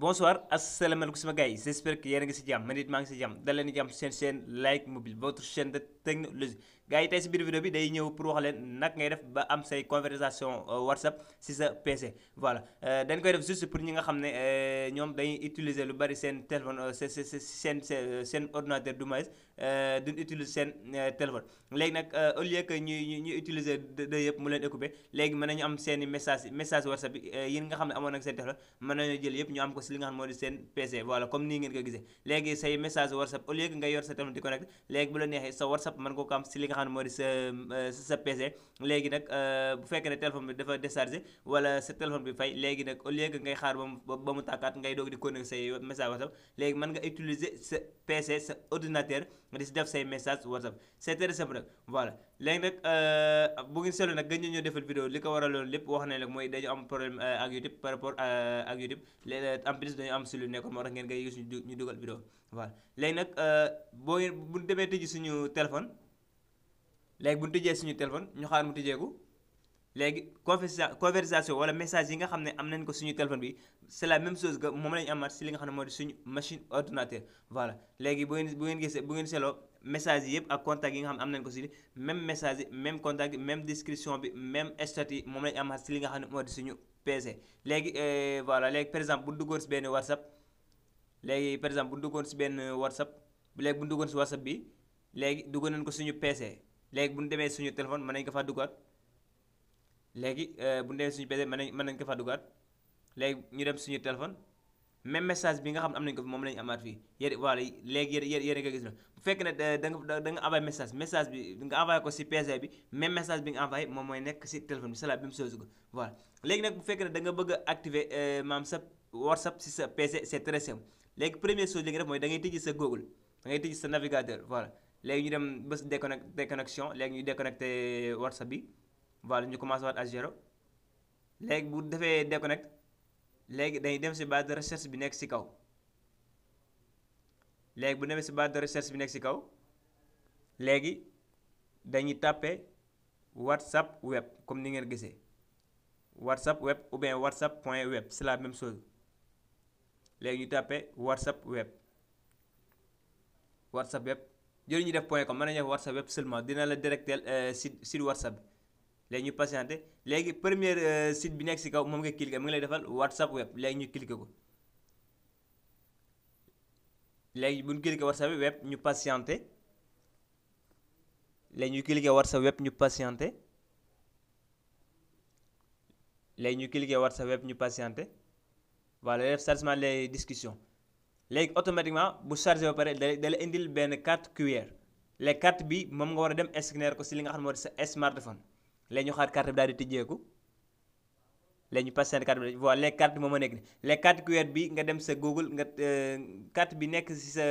Bonsoir, asalaamaaleykum sama gars yi j'espère que yéen a ngi si jàmm man it maa ngi si jàmm dal leen di jàmm seen chaîne Like Mobile votre chaîne de technologie gars yi tey si biir vidéo bi day ñëw pour wax leen nag ngay def ba am say conversation WhatsApp si sa PC voilà dañ koy def juste pour ñi nga xam ne ñoom dañuy utiliser lu bari seen téléphone seen ordinateur du moins duñ utiliser seen téléphone léegi nag au lieu que ñuy utiliser de yëpp mu leen occupé léegi mën nañu am seen i message WhatsApp bi yéen nga xam ne amoon nag seen téléphone mën nañu jël yëpp ñu am ko si li nga xam ne moo di seen PC voilà comme nii ngeen ko gisee léegi say message WhatsApp au lieu que nga yor sa téléphone di connecté léegi bu la neexee sa WhatsApp mën nga ko am si li nga xam ne moo di sa PC léegi nag bu fekkee ne téléphone bi dafa déchargé wala sa téléphone bi fay léegi nag au lieu que ngay xaar ba mu tàkkaat ngay doog di connecté say message WhatsApp léegi mën nga utiliser sa PC sa ordinateur nga di si def say message WhatsApp c'est très simple nag voilà léegi nag bu ngeen seetlu nag gën ñoo defal vidéo li ko waraloon lépp wax nañ la mooy dañu am problème ak YouTube par rapport ak YouTube léegi en plus dañu am si lu nekkoon moo tax ngeen ngay gis ñu dugal vidéo voilà léegi nag boo ngeen bu ñu demee tëjji suñu téléphone léegi bu ñu tëjee suñu téléphone ñu xaar mu tëjeeku léegi conversation wala message yi nga xam ne am nañ ko suñu téléphone bi c'est la même chose que moom lañu amaat si li nga xam ne moo di suñu machine ordinateur voilà léegi bu ngeen gisee bu ngeen seetloo message yi yëpp ak contact yi nga xam ne am nañ ko si même message yi même contact yi même description bi même statut yi moom lañu amaat si li nga xam ne moo di suñu PC léegi voilà léegi par exemple bu duggoon si benn WhatsApp léegi par exemple bu duggoon si benn WhatsApp léegi bu duggoon si WhatsApp bi léegi duggoon nañ ko suñu PC léegi bu ñu demee suñu téléphone mën nañ ko faa duggaat léegi bu ñu demee suñu PC mën nañ ko faa duggaat léegi ñu dem suñu téléphone même message bi nga xam ne am nañ ko moom la ñu amaat fii yéen voilà léegi yéen nga gis na bu fekkee ne da nga envoyé message bi nga envoyé ko si PC bi même message bi nga envoyé moom mooy nekk si téléphone bi c'est la même chose ko voilà léegi nag bu fekkee ne da nga bëgg a activer maam sa WhatsApp si sa PC c'est très simple léegi première chose li nga def mooy da ngay tijji sa Google da ngay tijji sa navigateur voilà léegi ñu dem bés déconnexion léegi ñu déconnecté WhatsApp bi voilà ñu commencé waat à zéro léegi bu defee déconnecté léegi dañuy dem si barre de recherche bi nekk si kaw léegi bu demee si barre de recherche bi nekk si kaw léegi dañuy tàppe WhatsApp web comme ni ngeen gisee WhatsApp web ou bien WhatsApp point web c'est la même chose léegi ñu tàppe WhatsApp web jël ñu def point com mën nañu def WhatsApp web seulement dina la directel site WhatsApp bi léegi ñu patienté léegi première site bi nekk ci kaw moom nga cliquer mu ngi lay defal WhatsApp web léegi ñu cliquer ko léegi bu ñu cliquer WhatsApp web ñu patienté léegi ñu cliquer WhatsApp web ñu patienté léegi ñu cliquer WhatsApp web ñu patienté voilà def chargement les discussions léegi automatiquement bu chargé ba pare da la indil benn carte QR les carte bi moom nga war a dem scanner ko ci li nga xam ne moo di sa smartphone léegi ñu xaar carte bi daal di tijjeeku léegi ñu passé carte bi voilà les cartes moom moo nekk ni les cartes QR bi nga dem sa Google nga carte bi nekk ci sa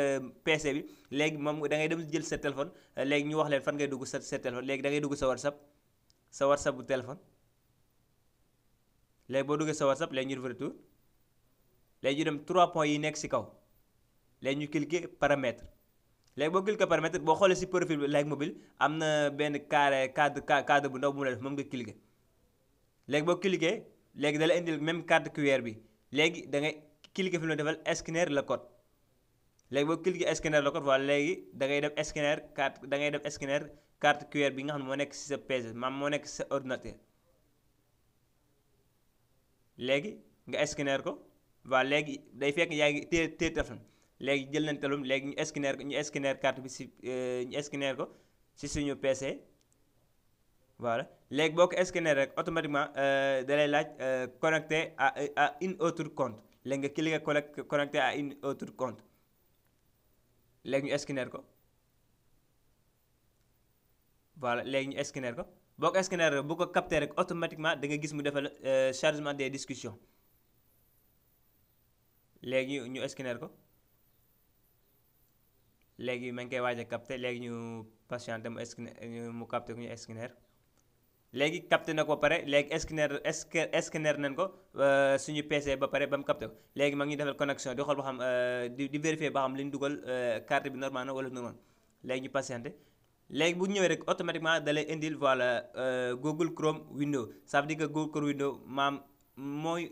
PC bi léegi moom da ngay dem jël sa téléphone léegi ñu wax leen fan ngay dugg sa téléphone léegi da ngay dugg sa WhatsApp bu téléphone léegi boo duggee sa WhatsApp léegi ñu def retour léegi ñu dem 3 points yi nekk ci kaw léegi ñu cliquer paramètres léegi boo cliquer paramètres boo xoolee ci profil bi Like Mobile am na benn cadre bu ndaw bu mu la def moom nga cliquer léegi boo cliquer léegi da la indil même carte QR bi léegi da ngay cliquer fi mu la defal scanner le code léegi boo cliquer scanner le code voilà léegi da ngay def scanner carte QR bi nga xam ne moo nekk ci sa PC maam moo nekk ci sa ordinateur léegi nga scanner ko voilà léegi day fekk yaa ngi téye téléphone léegi jël nañ téléphone léegi ñu scanner carte bi ci ñu scanner ko ci suñu PC voilà léegi boo ko scanner rek automatiquement da lay laaj connecté à une autre compte léegi nga cliquer connecté à une autre compte léegi ñu scanner ko voilà léegi ñu scanner ko boo ko scanner rek bu ko capté rek automatiquement da nga gis mu defal chargement des discussions léegi ñu scanner ko léegi ma ngi koy waaj a capté léegi ñu patienté mu capté ko ñu scanner léegi capté na ko ba pare léegi scanner nañ ko suñu PC ba pare ba mu capté ko léegi ma ngi defal connexion di xool ba xam di vérifier ba xam li ñu dugal carte bi normal na wala normal léegi ñu patienté léegi bu ñëwee rek automatiquement da lay indil voilà Google Chrome Windows ça veut dire que Google Chrome Windows maam mooy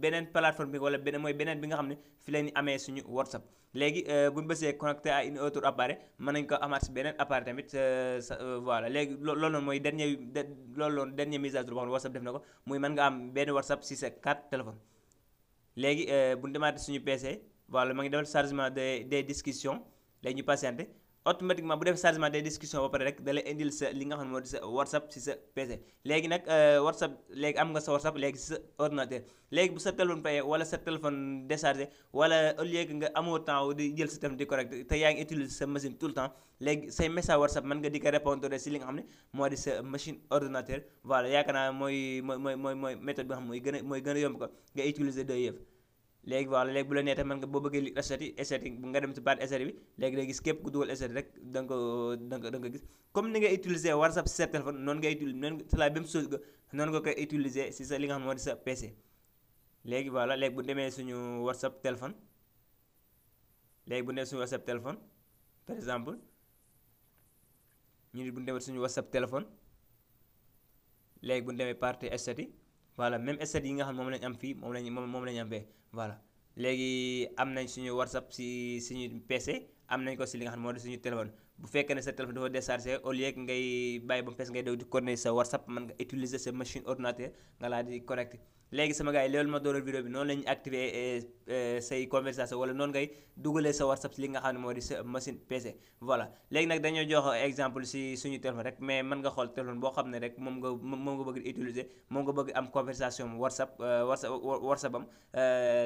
beneen plateforme bi wala beneen bi nga xam ne fi la ñu amee suñu WhatsApp. léegi bu ñu bësee connecté à une autre appareil mën nañ ko amaat si beneen appareil tamit voilà léegi loolu noonu mooy loolu noonu dernier mise à jour boo xam ne WhatsApp def na ko muy mën nga am benn WhatsApp si sa 4 téléphone. léegi bu ñu demaatee suñu PC voilà ma ngi defal chargement des discussions léegi ñu patienté automatiquement bu def chargement des discussions ba pare rek da lay indil sa li nga xam ne moo di sa WhatsApp si sa PC. léegi nag WhatsApp léegi am nga sa WhatsApp léegi si sa ordinateur léegi bu sa téléphone payé wala sa téléphone déchargé wala au lieu que nga amoo temps di jël sa téléphone di correct te yaa ngi utiliser sa machine tout le temps léegi say message WhatsApp mën nga di ko répondre si li nga xam ne moo di sa machine ordinateur. voilà yaakaar naa mooy méthode bi nga xam mooy gën a yomb ko nga utiliser deux yëpp. léegi voilà léegi bu la neexee mën nga boo bëggee li esthétique nga dem ci baat esthétique bi léegi day gis képp ku dugal esthétique rek da nga ko gis comme ni nga utiliser WhatsApp si sa téléphone noonu ngay utiliser noonu c'est la même chose que noonu nga koy utiliser si sa li nga xam ne moo di sa PC. léegi voilà léegi bu demee suñu WhatsApp téléphone par exemple ñu bu ñu demee suñu WhatsApp téléphone léegi bu ñu demee partie esthétique voilà même esthétique yi nga xam ne moom lañu am fii moom lañu am fee voilà léegi am nañ suñu WhatsApp si suñu PC am nañ ko si li nga xam ne moo di suñu téléphone. bu fekkee ne sa téléphone dafa déchargé au lieu que ngay bàyyi ba mu fees ngay daw di coordonner sa WhatsApp mën nga utiliser sa machine ordinateur nga laa di connecté. léegi sama gars yi loolu ma doon vidéo bi noonu la ñuy activer say conversation wala noonu ngay dugalee sa WhatsApp si li nga xam ne moo di sa machine PC. voilà léegi nag dañoo jox exemple si suñu téléphone rek mais mën nga xool téléphone boo xam ne rek moom nga bëgg di utiliser moom nga bëgg am conversation WhatsApp am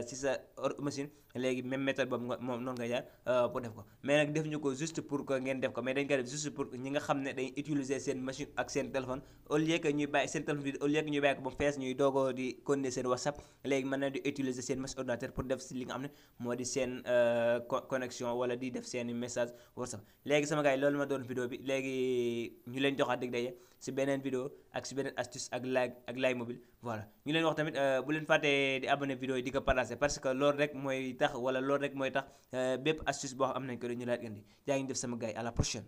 si sa machine. léegi même méthode boobu moom noonu nga jaar pour def ko mais nag def ñu ko juste pour que ngeen def ko mais dañ ko def juste pour ñi nga xam ne dañuy utiliser seen machine ak seen téléphone au lieu que ñuy bàyyi seen téléphone bi au lieu que ñuy bàyyi ko ba mu fees ñuy doogoo di continuer seen WhatsApp léegi mën na di utiliser seen machine ordinateur pour def si li nga xam ne moo di seen connexion wala di def seen message WhatsApp. léegi sama gars yi loolu ma doon vidéo bi léegi ñu leen joxaat dig daje si beneen vidéo ak si beneen astuce ak Like Mobile. voilà ñu leen wax tamit bu leen fàttee di abonné vidéo yi di ko partager parce que loolu rek mooy tax bépp astuce boo xam am nañ ko ñu laat indi jaa ngi def sama gars yi à la prochaine.